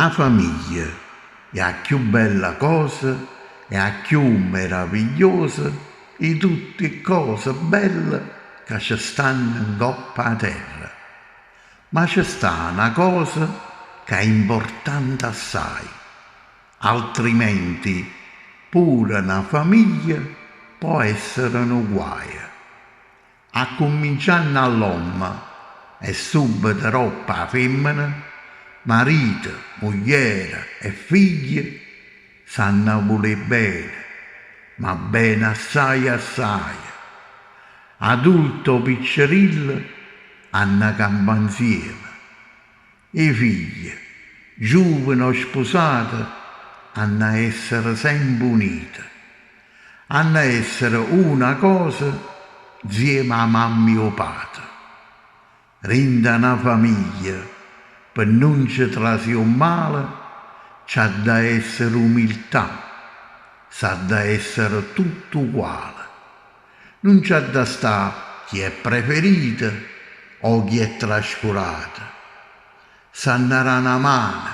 A famiglia è 'a cchiù bella cosa, è 'a cchiù meravigliosa 'e tutt' 'e ccose belle ca ce stanno 'ncopp' 'a terra. Ma ce sta na cosa ca è importante assai, altrimenti pure na famiglia po' essere nu guaio. Accummincianno 'a ll'ommo e subbeto aroppo 'a femmena, marito, mugliera e figlie s'hanna vulè bene, ma bene assaje assaje. Adulto o piccerillo hanna campà 'nzieme. 'E figlie, giuvane o spusate, hanna essere sempe unite. Hanna essere una cosa 'nzieme 'a mamma e 'o pate. Dint' 'a na famiglia, pe nun ce trasì 'o mmale, c'ha da essere umiltà, s'ha da essere tutte uguale. Nun c'ha da sta chi è preferito o chi è trascurato. S'hanna dà na mano,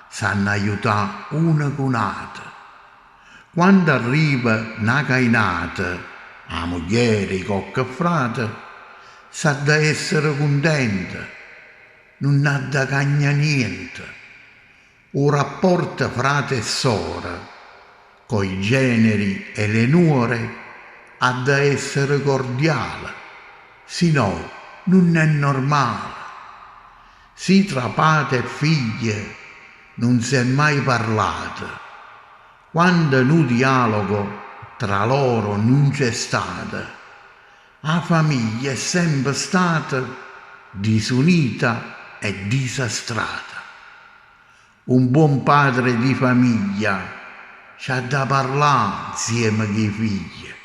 s'hanna aiutà uno cu n'ato. Quando arriva na cainata, 'a mugliera 'e cocche frate, s'ha da essere cuntente, nun ha da cagnà niente. 'O rapporto frate e sora, coi generi e le nuore, ha da essere cordiale, si no nun è normale. Si tra pate e figlie nun s'è mai parlato, quando nu dialogo tra loro nun c'è stato, 'a famiglia è sempe stata disunita e disastrata. Un buon padre di famiglia c'ha da parlà 'nzieme cu 'e figlie,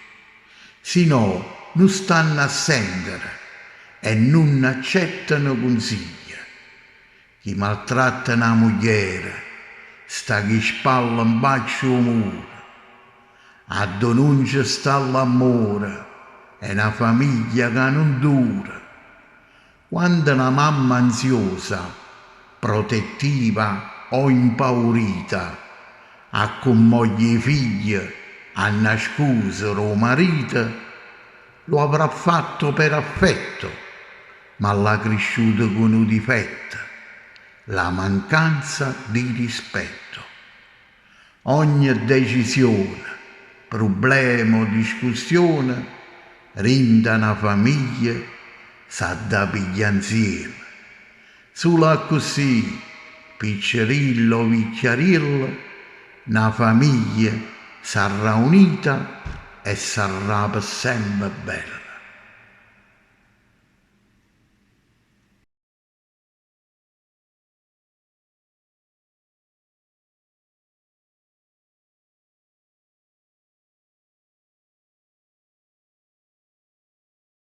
si no nun stanno a sentere e nun accettano cunsiglie. Chi maltratta na mugliera sta cu 'e spalle 'nfaccia 'o muro. Addò nun ce sta l'ammore è na famiglia ca nun dura. Quando na mamma ansiosa, protettiva o impaurita accummoglia 'e figlie annascuse d' 'o marito, lo avrà fatto per affetto, ma l'ha crisciuto cu nu difetto, la mancanza di rispetto. Ogne decisione, prublema o discussione dint' 'a na famiglia s'ha da piglià 'nzieme. Sulo accussì, piccerillo o vicchiariello, na famiglia sarrà unita e sarrà pe sempe bella.